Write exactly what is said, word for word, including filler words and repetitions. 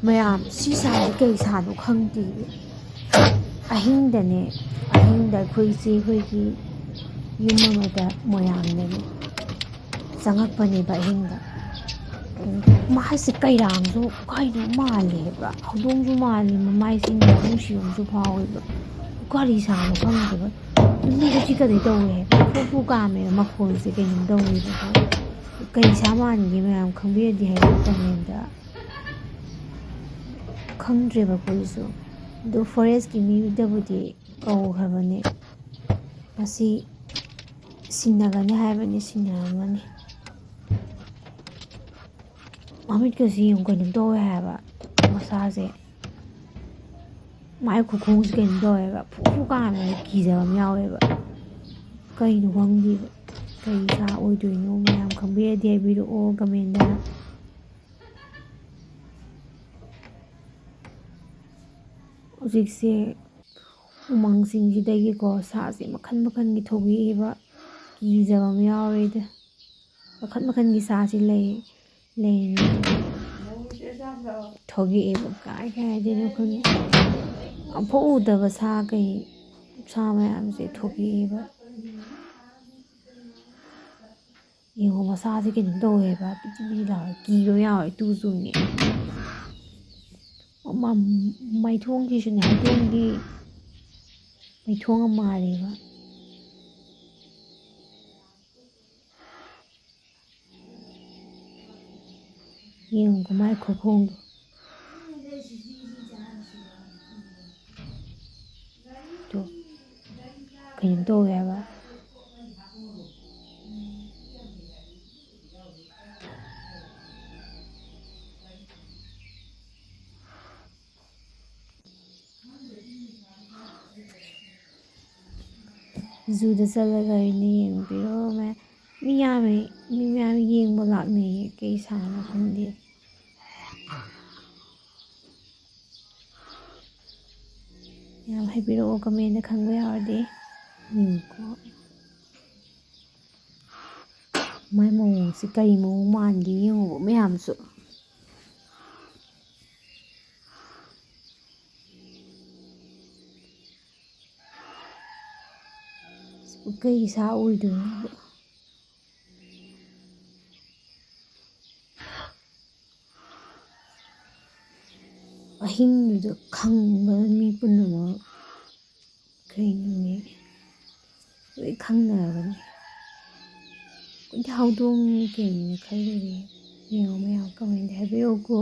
ꯃꯌꯥꯝ, ꯁꯤ ꯁꯥꯁꯦ ꯀꯩ ꯁꯥꯅꯣ ꯈꯪꯗꯦ꯫ ꯑꯍꯤꯡꯗꯅꯦ, ꯑꯍꯤꯡꯗ ꯑꯩꯈꯣꯏ ꯏꯆꯦ ꯍꯣꯏꯒꯤ ꯌꯨꯝ ꯑꯃꯗ ꯃꯣꯏꯔꯥꯡꯗꯅꯦ ꯆꯪꯉꯛꯄꯅꯦꯕ ꯑꯍꯤꯡꯗ꯫ ꯃꯥꯏꯁꯦ ꯀꯩꯔꯥꯡꯁꯨ ꯀꯩꯅꯣ ꯃꯥꯜꯂꯦꯕ, ꯍꯧꯗꯣꯡꯁꯨ ꯃꯥꯜꯂꯦ, ꯃꯃꯥꯏꯁꯦ ꯅꯨꯡꯁꯤ ꯑꯃꯁꯨ ꯐꯥꯎꯋꯦꯕ꯫ ꯀꯔꯤ ꯁꯥꯅꯣ ꯈꯪꯗꯦꯕ꯫ ꯇꯨꯝꯕꯤꯗꯨ ꯆꯤꯛꯀꯗꯣꯏ ꯇꯧꯋꯦ ꯍꯥꯏꯕ꯫ ꯐꯨ ꯐꯨ ꯀꯥꯝꯃꯦꯕ, ꯃꯈꯣꯜꯁꯦ ꯀꯩꯅꯣꯝ ꯇꯧꯋꯦꯕꯀꯣ꯫ ꯀꯩ ꯁꯥ ꯃꯥꯟꯒꯦ ꯃꯌꯥꯝ ꯈꯪꯕꯤꯔꯗꯤ ꯍꯥꯏꯕꯤꯌꯨ ꯀꯃꯦꯟꯗ꯫ ꯈꯪꯗ꯭ꯔꯦꯕ ꯑꯩꯈꯣꯏꯁꯨ꯫ ꯑꯗꯨ ꯐꯣꯔꯦꯁꯀꯤ ꯃꯤꯗꯕꯨꯗꯤ ꯀꯧꯈ꯭ꯔꯕꯅꯦ꯫ ꯉꯁꯤ ꯁꯤꯟꯅꯒꯅꯤ ꯍꯥꯏꯕꯅꯤ, ꯁꯤꯟꯅꯔꯝꯃꯅꯤ꯫ ꯃꯃꯤꯠꯀꯁꯤ ꯌꯦꯡꯉꯨ, ꯀꯩꯅꯣꯝ ꯇꯧꯋꯦ ꯍꯥꯏꯕ ꯃꯁꯥꯁꯦ꯫ ꯃꯥꯏ ꯈꯨꯈꯣꯡꯁꯤ ꯀꯩꯅꯣꯝ ꯇꯧꯋꯦꯕ, ꯐꯨ ꯐꯨ ꯀꯥꯝꯃꯦꯕ, ꯀꯤꯖꯕ ꯑꯃ ꯌꯥꯎꯋꯦꯕ꯫ ꯀꯩꯅꯣ ꯈꯪꯗꯦꯕ, ꯀꯩ ꯁꯥ ꯑꯣꯏꯗꯣꯏꯅꯣ? ꯃꯌꯥꯝ ꯈꯪꯕꯤꯔꯗꯤ ꯍꯥꯏꯕꯤꯔꯛꯑꯣ ꯀꯃꯦꯟꯗ꯫ ꯍꯧꯖꯤꯛꯁꯦ ꯎꯃꯪꯁꯤꯡꯁꯤꯗꯒꯤꯀꯣ ꯁꯥꯁꯦ ꯃꯈꯜ ꯃꯈꯜꯒꯤ ꯊꯣꯛꯂꯛꯏꯕ, ꯀꯤꯖꯕ ꯑꯃ ꯌꯥꯎꯔꯦꯗ꯫ ꯃꯈꯜ ꯃꯈꯜꯒꯤ ꯁꯥꯁꯤ ꯂꯩ, ꯂꯩ꯫ ꯊꯣꯛꯂꯛꯑꯦꯕ, ꯀꯥꯏ ꯀꯥꯏꯗꯩꯅꯣ ꯈꯪꯗꯦ꯫ ꯑꯃꯨꯛꯐꯥꯎ ꯎꯗꯕ ꯁꯥ ꯀꯩ, ꯁꯥ ꯃꯌꯥꯝꯁꯦ ꯊꯣꯛꯂꯛꯑꯦꯕ꯫ ꯌꯦꯡꯉꯣ, ꯃꯁꯥꯁꯦ ꯀꯩꯅꯣꯝ ꯇꯧꯋꯦꯕ, ꯄꯤꯆꯤ ꯄꯤꯆꯤ ꯂꯥꯎꯔ ꯀꯤꯕ ꯑꯃ ꯌꯥꯎꯋꯦ, ꯇꯨ ꯆꯨꯡꯉꯦ꯫ ꯃ-, ꯃ-, ꯃꯥꯏꯊꯣꯡꯁꯤꯁꯨꯅꯦ, ꯍꯧꯗꯣꯡꯒꯤ ꯃꯥꯏꯊꯣꯡꯒ ꯃꯥꯜꯂꯦꯕ꯫ ꯌꯦꯡꯉꯨꯀꯣ ꯃꯥꯏ ꯈꯨꯈꯣꯡꯗꯣ꯫ ꯇꯨ, ꯀꯩꯅꯣꯝ ꯇꯧꯋꯦ ꯍꯥꯏꯕ꯫ ꯖꯨꯗ ꯆꯠꯂꯒ ꯑꯣꯏꯅ ꯌꯦꯡꯕꯤꯔꯣ꯫ ꯃꯌꯥꯝ, ꯃꯤ ꯌꯥꯝꯃꯦ, ꯃꯤ ꯃꯌꯥꯝ ꯌꯦꯡꯕ ꯂꯥꯛꯅꯩꯌꯦ, ꯀꯩ ꯁꯥꯅꯣ ꯈꯪꯗꯦ꯫ ꯌꯥꯝ ꯍꯥꯏꯕꯤꯔꯛꯑꯣ, ꯀꯃꯦꯟꯗ ꯈꯪꯕ ꯌꯥꯎꯔꯗꯤ꯫ ꯌꯦꯡꯉꯨꯀꯣ꯫ ꯃꯥꯏ ꯃꯑꯣꯡꯁꯤ ꯀꯔꯤ ꯃꯑꯣꯡ ꯃꯥꯟꯒꯦ ꯌꯦꯡꯉꯣꯕ ꯃꯌꯥꯝꯁꯨ꯫ ꯀꯩ ꯁꯥ ꯑꯣꯏꯗꯣꯏꯅꯣꯕ? ꯑꯍꯤꯡꯗꯨꯗ ꯈꯪꯕ ꯃꯤ ꯄꯨꯝꯅꯃꯛ ꯀꯩꯅꯣꯅꯦ, ꯂꯣꯏ ꯈꯪꯅꯔꯕꯅꯤ꯫ ꯑꯩꯈꯣꯏꯗꯤ ꯍꯧꯗꯣꯡꯅꯤ ꯀꯩꯅꯣ ꯈꯜꯂꯨꯔꯦ꯫ ꯌꯦꯡꯉꯣ ꯃꯌꯥꯝ, ꯀꯃꯦꯟꯗ ꯍꯥꯏꯕꯤꯔꯛꯎꯀꯣ꯫